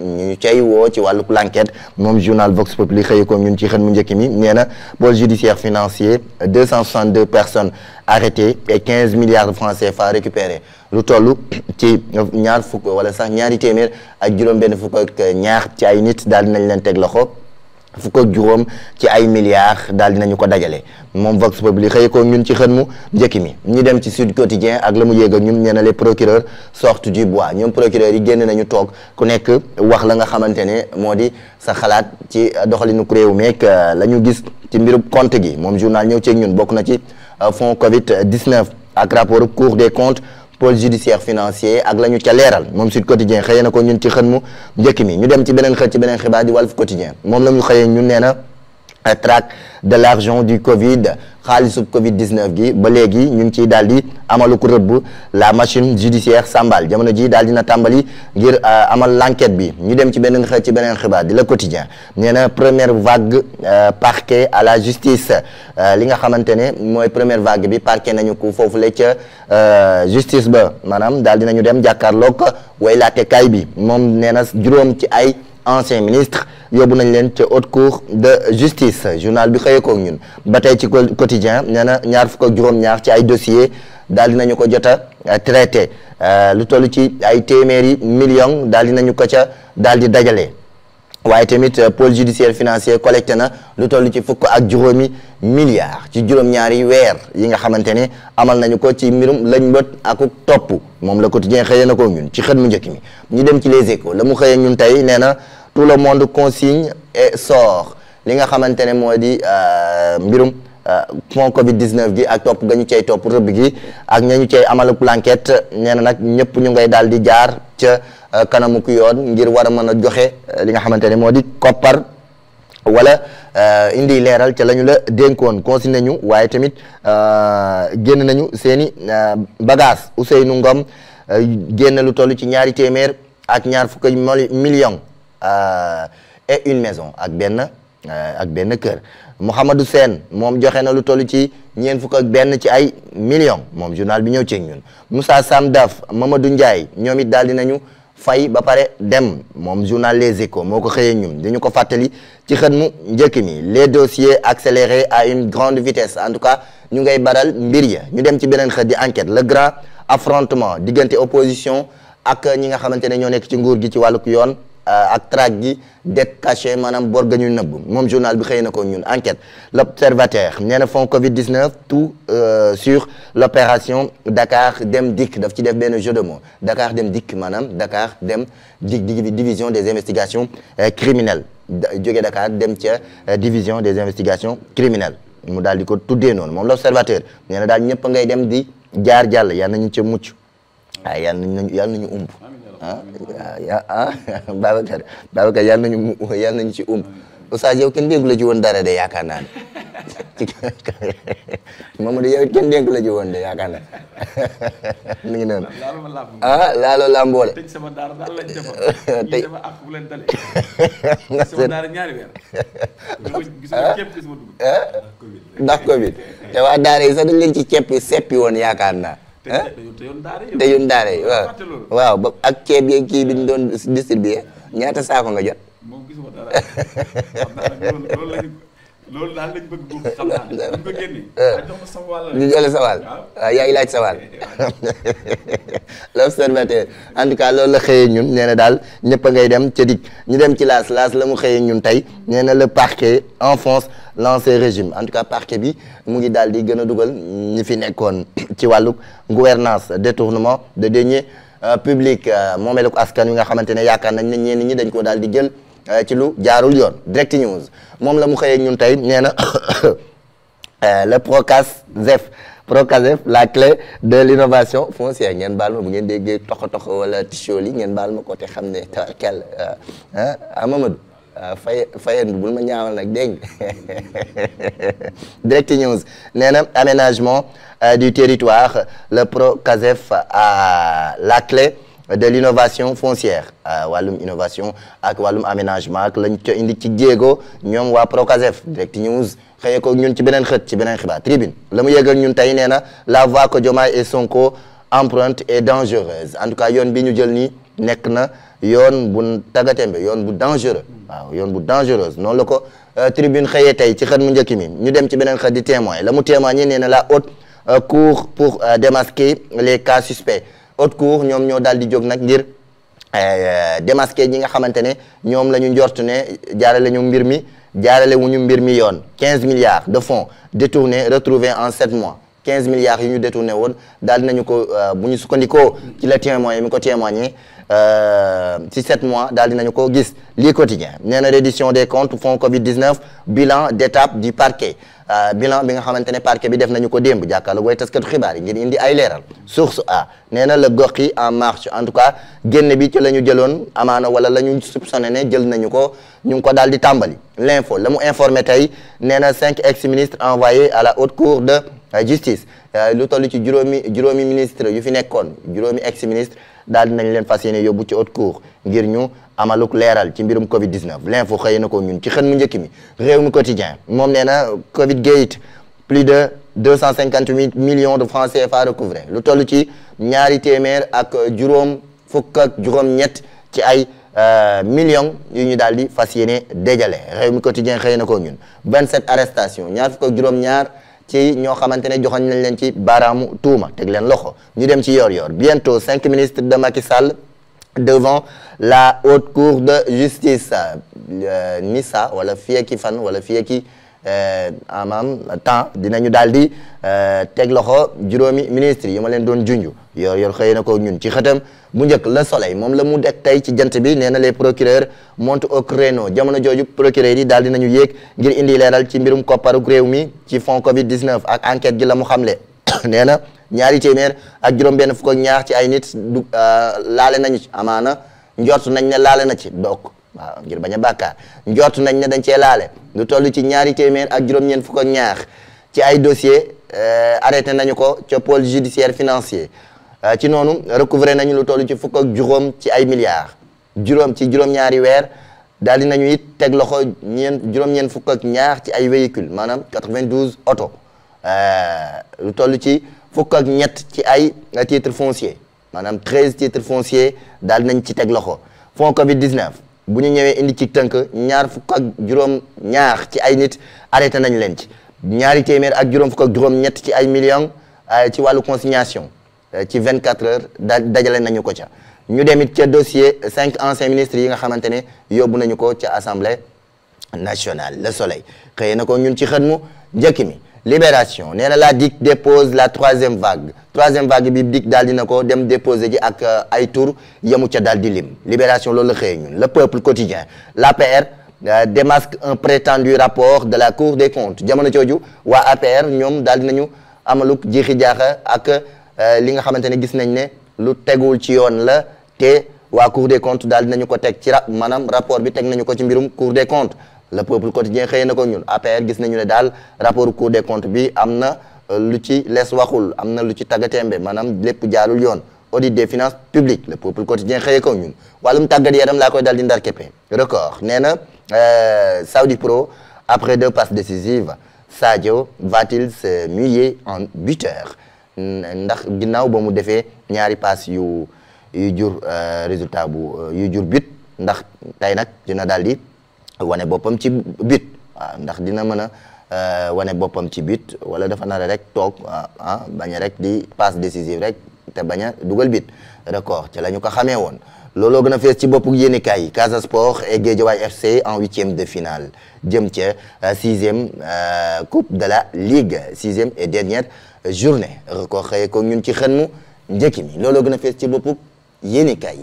ñu cay woo ci wàllu l'enquête moom journal Vox Populi xëy ko ñun ci xën mu njëkk mi nee na pôle judiciaire financier 262 personnes arrêtées et 15 milliards de francs CFA récupérés lu toll ci ñaar fukk wala sax ñaari téeméer ak juróom-benn fukk ak ñaar ci ay nit daal dinañ leen teg loxo fukk ak juróom ci ay milliards daal dinañu ko dajale moom Vox Populi xëy ko ñun ci xën mu njëkk mi ñu dem ci Sud Quotidien ak la mu yéeg ak ñun nee na les procureurs sortent du bois ñoom procureurs yi génn nañu toog ku nekk wax la nga xamante ne moo di sa xalaat ci doxalinu réew meek la ñu gis ci mbirub compte gi moom journal ñëw ceeg ñun bokk na ci fonds Covid 19 ak rapport Cour des comptes pôle judiciaire financier ak la ñu ca leeral moom Sud Quotidien xëyee na ko ñun ci xën mu njëkk mi ñu dem ci beneen xët ci beneen xibaar di Walf Quotidien moom la ñu xëyee ñun nee na traque de l'argent du Covid xaalisub Covid 19 gi ba léegi ñu ngi ciy daal di amalu ko rëbb la machine judiciaire sambal jamono ji daal dina tàmbali ngir amal l'enquête bi ñu dem ci beneen xët ci beneen xibaar di Le Quotidien nee na première vague parquet à la justice li nga xamante ne mooy première vague bi parquet nañu ko foofu la ca justice ba maanaam daal dinañu dem jàkkaarloog way laatekaay bi moom nee na juróom ci ay ancien ministre yóbbu nañ leen ca haute cour de justice journal bi xëyee koog ñun ba tey ci quotidien nee na ñaar fukk ak juróom-ñaar ci ay dossier daal dinañu ko jot a traité lu toll ci ay téeméeri millions daal dinañu ko ca daal di dajale waaye tamit pôle judiciaire financier collecté na lu toll ci fukk ak juróomi milliards ci juróom-ñaari weer yi nga xamante ne amal nañu ko ci mbirum lañ mbët ak topp moom la quotidien xëyee na ko ñun ci xët mu njëkk mi ñu dem ci les échos la mu xëyee ñun tey nee na tout le monde consigne et sort li nga xamante ne moo di mbirum fond Covid 19 gi ak topp ga ñu cay topp rëbb gi ak ña ñu cay amaluk l'enquête nee na nag ñëpp ñu ngay daal di jaar ca kanamu ku yoon ngir war a mën a joxe li nga xamante ne moo di koppar wala indi leeral ca la ñu la dénkoon consigné nañu waaye tamit génn nañu seeni bagage Ousseynou Ngom génn lu toll ci ñaari téeméer ak ñaar fukk millions et une maison ak benn kër Mouhamadou Sène moom joxe na lu toll ci ñeent fukk ak benn ci ay millions moom journal bi ñëw ceeg ñun Moussa Sam Daf Mamadou Ndiaye ñoom it daal dinañu fay ba pare dem moom journal Les Échos moo ko xëyee ñun dañu ko fàttali ci xët mu njëkk mi les dossiers accélérés à une grande vitesse en tout cas ñu ngay baral mbir ya ñu dem ci beneen xët di enquête le grand affrontement diggante opposition ak ñi nga xamante ne ñoo nekk ci nguur gi ci wàlluk yoon ak traque gi det caché maanaam bor ga ñu nëbb moom journal bi xëy na ko ñun enquête l'observateur nee na fond Covid 19 tout sur l'opération Dakar Dem Dikk daf ci def benn jeu de mots Dakar Dem Dikk maanaam Dakar Dem Dikk division des investigations criminelles jóge Dakar dem ca division des investigations criminelles mu daal di ko tuddee noonu moom l'observateur nee na daal ñëpp ngay dem di jaar jàll yal nañu ca mucc waaye yal nañu umb Babacar yal nañu ci Oustaz yow kenn déggu la ci woon dara de yaakaar naa ne Mamadou yow kenn déggu la ci woon de yaakaar naa mi ngi noonu laaloo lamboole tëj sama daara daal lañ defa tey sama ak bu leen dale sama daara ñaari weer gisuma képp gisuma dugg ndax Covid te waa daara yi sax dañ leen ci seppi woon yaakaar naa te yoon daara yi waaw ba ak ceeb yeeg kii bi ñu doon distribuer ñaata saako nga jot moom gisuma dara loolu daal lañ bëgg boobu xam naa ñu ko génne jox ma sama wàll ñu joxe sa wàll waaw yaa ngi laaj sa wàll l'observateur en tout cas loolu la xëyee ñun nee na daal ñëpp a ngay dem ca dik ñu dem ci laas la mu xëyee ñun tey nee na le parquet enfonce l'ancien régime en tout cas parquet bi mu ngi daal di gën a dugal ñi fi nekkoon ci wàllu gouvernance détournement de deniers publics moomeelu ko askan wi nga xamante ne yaakaar nañ ne ñenn ñi dañ ko daal di jël ci lu jaarul yoon direct news moom la mu xëyee ñun tey nee na le Procasef la clé de l'innovation foncière ngeen baal ma bu ngeen déggee tox wala ticholi ngeen baal ma ko te xam ne tawarkel Mamadou fayen bi bul ma ñaawal nag dégg direct news nee na aménagement du territoire le Procasef a la clé de l'innovation foncière wàllum innovation ak wàllum aménagement ak lañ ca indi ci jéego ñoom waa Procasef direct news xëyee ko ñun ci beneen xët ci beneen xibaar tribune la mu yëgal ñun tey nee na la voie que Diomaye et Sonko empruntent est dangereuse en tout cas yoon bi ñu jël nii nekk na yoon bu tagatembe yoon bu dangereux waaw yoon bu dangereuse noonu la ko tribune xëyee tey ci xët mu njëkk mi ñu dem ci beneen xët di témoin la mu témoigné nee na la haute cour pour démasquer les cas suspects haute cour ñoom ñoo daal di jóg nag ngir démasquer ñi nga xamante ne ñoom la ñu njort ne jaarale ñu mbir mi jaarale wuñu mbir mi yoon 15 milliards de fonds détournés retrouvés en 7 mois 15 milliards yi ñu détourné woon daal dinañu ko bu ñu sukkandikoo ci la témoin mi ko témoigné ci 7 mois daal dinañu ko gis lii quotidien nee na reddition des comptes fonds Covid-19 bilan d'étape du parquet bilan bi nga xamante ne parquet bi def nañu ko démb jàkkaarloo way taskatu xibaar yi ngir indi ay leeral source a nee na la gox yi en marche en tout cas génn bi ci la ñu jëloon amaana wala la ñu soupçonné ne jël nañu ko ñu ngi ko daal di tàmbali l'info la mu informé tey nee na 5 ex-ministres envoyés à la haute cour de justice lu toll ci juróomi ministre yu fi nekkoon juróomi ex-ministre daal dinañ leen fas yéene yóbbu ci haute cour ngir ñu amaluk leeral ci mbirum Covid-19 l'info xëy na ko ñun ci xën mu njëkk mi réew mi quotidien moom nee na Covid gate plus de 258 millions de francs CFA recouvrés lu toll ci ñaari téeméer ak juróom-ñett ci ay millions yu ñu daal di fas yéene déjale réew mi quotidien xëy na ko ñun 27 arrestations ñaar fukk ak juróom-ñaar ci ñoo xamante ne joxoñ nañ leen ci baaraamu tuuma teg leen loxo ñu dem ci yor bientôt 5 ministres de Macky Sall devant la haute cour de justice Nissa wala fiyeki fan wala fiyeki amam temps dinañu daal di teg loxo juróomi ministre yi ma leen doon junju yor xëy na ko ñun ci xëtam bu njëkk le soleil moom la mu deg tey ci jant bi nee na les procureurs montent au créneau jamono jooju procureurs yi daal dinañu yéeg ngir indi leeral ci mbirum kopparuk réew mi ci fond Covid-19 ak enquête gi la mu xamle nee na ñaari téeméer ak juróom-benn fukk ak ñaar ci ay nit du laale nañu ci amaana njort nañ ne laale na ci donc waaw ngir bañ a bàkkaar njort nañ ne dañ cee laale lu toll ci ñaari téeméer ak juróom-ñeent fukk ak ñaar ci ay dossier arrêté nañu ko ca pôle judiciaire financier ci noonu recouvré nañu lu toll ci fukk ak juróom ci ay milliards juróom-ñaari weer daal di nañu it teg loxo juróom-ñeent fukk ak ñaar ci ay véhicules maanaam 92 oto lu toll ci fukk ak ñett ci ay titres fonciers maanaam 13 titres fonciers daal nañ ci teg loxo fonds Covid-19 bu ñu ñëwee indi ci tënk ñaar fukk ak juróom-ñaar ci ay nit arrêté nañ leen ci ñaari téeméer ak juróom fukk ak juróom-ñett ci ay millions ci wàllu consignation ci 24 heures dajale nañu ko ca ñu dem it ca dossier 5 anciens ministres yi nga xamante ne yóbbu nañu ko ca assemblée nationale le soleil xëy na ko ñun ci xët mu njëkk mi libération nee na la DIC dépose la troisième vague bi DIC daal dina ko dem déposer ji ak ay tour yemu ca daal di lim libération loolu la xëyee ñun le peuple quotidien l'APR démasque un prétendu rapport de la cour des comptes jamono jooju waa APR ñoom daal dinañu amaluk jiixi jaaxa ak li nga xamante ne gis nañ ne lu tegul ci yoon la te waa cour des comptes daal dinañu ko teg ci maanaam rapport bi teg nañu ko ci mbirum cour des comptes le peuple quotidien xëy na ko ñun APR gis nañu ne daal rapport cour des comptes bi am na lu ci les waxul am na lu ci taggatémbe maanaam lépp jaarul yoon audit des finances publiques le peuple quotidien xëy ko ñun wàllum tàggat yaram laa koy daal di ndar keppe record nee na Saudi Pro après 2 passes décisives Sadio va-t-il se muer en buteur ndax ginnaaw ba mu defee ñaari passe yu jur résultat yu jur but ndax tey nag dina daal di wane boppam ci but waaw ndax dina mën a wane boppam ci but wala dafa nar a rek toog bañ a rek di passe décisive rek te bañ a dugal but record ci la ñu ko xamee woon looloo gën a fees ci boppu yéenekaay yi Casa Sport et Guédiawaye FC en 8e de finale jëm ca 6e coupe de la Ligue 6e et dernière journée record xëye ko ñun ci xën mu njëkk mi looloo gën a fees ci boppu yéenekaay yi